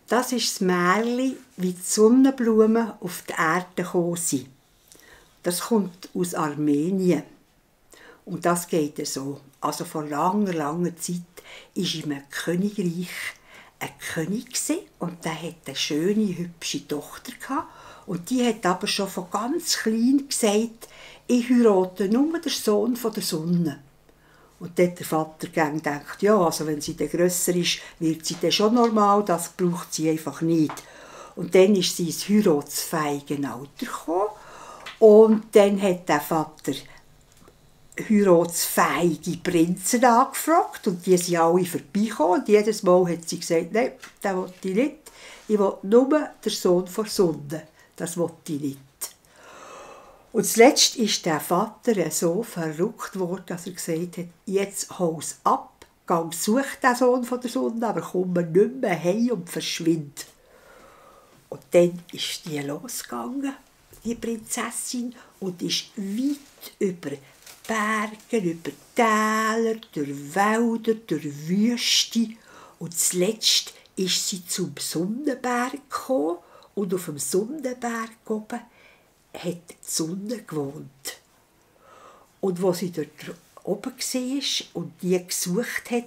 Das ist das Märchen, wie die Sonnenblumen auf die Erde gekommen sind. Das kommt aus Armenien. Und das geht so. Also vor langer, langer Zeit war in einem Königreich ein König und der hatte eine schöne, hübsche Tochter gehabt. Und die hat aber schon von ganz klein gesagt, ich heirate nur den Sohn von der Sonne. Und dort der Vater denkt, ja, also wenn sie dann grösser ist, wird sie dann schon normal, das braucht sie einfach nicht. Und dann ist sie ins heiratsfähige Alter gekommen. Und dann hat der Vater heiratsfähige Prinzen angefragt und die sind alle vorbeigekommen. Und jedes Mal hat sie gesagt, nein, das will ich nicht. Ich will nur den Sohn der Sonne. Das will ich nicht. Und zuletzt ist der Vater so verrückt worden, dass er gesagt hat, jetzt hau's ab, geh such den Sohn von der Sonne, aber komm nicht mehr heim und verschwind. Und dann ist die losgegangen, die Prinzessin, und ist weit über Berge, über Täler, durch Wälder, durch Wüste. Und zuletzt ist sie zum Sonnenberg gekommen und auf dem Sonnenberg oben hat die Sonne gewohnt. Und als sie dort oben war und die gesucht hat,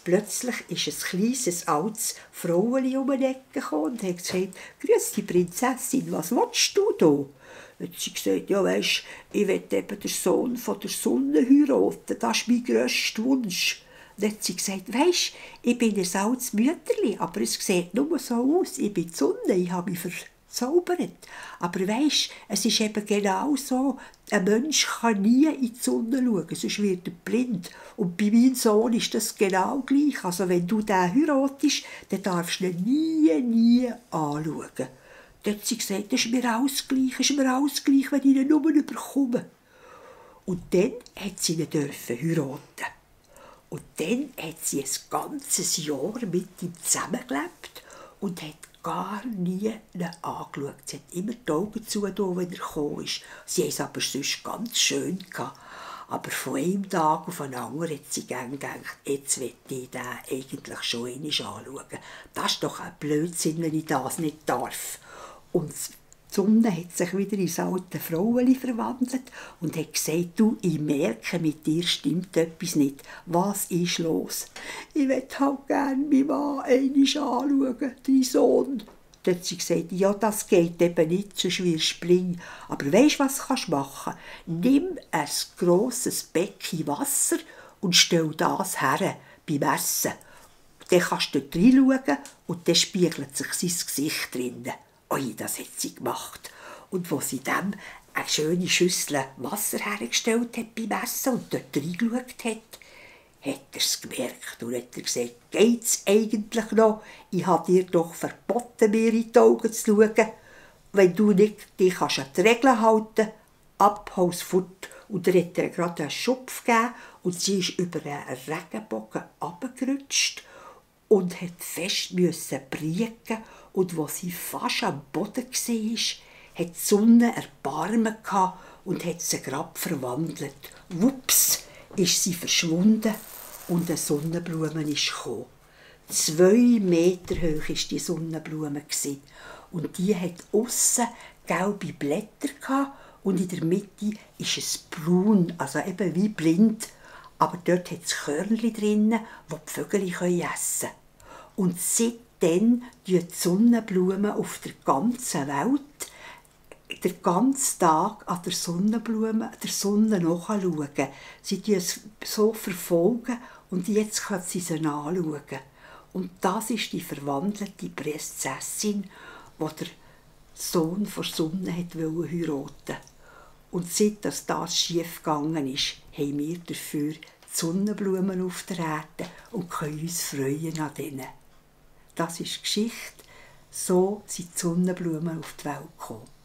plötzlich ist ein kleines, altes Frauchen um die Ecke gekommen und hat gesagt, «Grüß die Prinzessin, was willst du da?» Hat sie gesagt, «Ja, weisst, ich will eben den Sohn von der Sonne heiraten, das ist mein grösster Wunsch.» Dann hat sie gesagt, «Weisst, ich bin ein altes Mütterli, aber es sieht nur so aus, ich bin die Sonne, ich habe mich verzaubert. Aber weisst, es ist eben genau so, ein Mensch kann nie in die Sonne schauen, sonst wird er blind. Und bei meinem Sohn ist das genau gleich. Also wenn du den heiratest, dann darfst du ihn nie anschauen.» Dann hat sie gesagt, das ist mir alles gleich, wenn ich ihn nur bekomme. Und dann hat sie ihn heiraten. Und dann hat sie ein ganzes Jahr mit ihm zusammengelebt und hat gar nie ihn angeschaut. Sie hat immer die Augen zugetan, wenn er gekommen ist. Sie haben es aber sonst ganz schön gehabt. Aber von einem Tag auf den anderen hat sie gedacht, jetzt will ich den eigentlich schon einmal anschauen. Das ist doch ein Blödsinn, wenn ich das nicht darf. Und die Sonne hat sich wieder ins alte Fraueli verwandelt und hat gesagt, «Du, ich merke, mit dir stimmt etwas nicht. Was ist los?» «Ich möchte halt gerne meinen Mann einmal anschauen, deinen Sohn.» Dann hat sie gesagt, «Ja, das geht eben nicht, sonst wirst du blind. Aber weisst du, was kannst du machen? Nimm ein grosses Becken Wasser und stell das her beim Essen. Dann kannst du dort reinschauen und dann spiegelt sich sein Gesicht drinnen.» Ui, das hat sie gemacht. Und als sie dem eine schöne Schüssel Wasser hergestellt hat beim Essen und dort reingeschaut hat er es gemerkt und hat gesagt, «Geht's eigentlich noch? Ich habe dir doch verboten, mir in die Augen zu schauen. Wenn du nicht dich kannst an die Regeln halten, ab, haus fort.» Und er hat ihr gerade einen Schubs gegeben und sie ist über einen Regenbogen runtergerutscht und hat fest brieken. Und als sie fast am Boden war, hat die Sonne Erbarmen gehabt und hat sie gerade verwandelt. Wups, ist sie verschwunden und eine Sonnenblume ist gekommen. 2 Meter hoch war die Sonnenblume und die hat aussen gelbe Blätter gehabt und in der Mitte ist es braun, also eben wie blind. Aber dort hat es Körnchen drin, die die Vögel essen können. Und seitdem schauen die Sonnenblumen auf der ganzen Welt den ganzen Tag an der Sonnenblume, der Sonne nachschauen. Sie verfolgen es so verfolgen und jetzt können sie sie anschauen. Und das ist die verwandelte Prinzessin, die der Sohn der Sonne heiraten wollte. Und seit das schief gegangen ist, haben wir dafür die Sonnenblumen auf der Erde und können uns freuen an denen. Das ist die Geschichte. So sind die Sonnenblumen auf die Welt gekommen.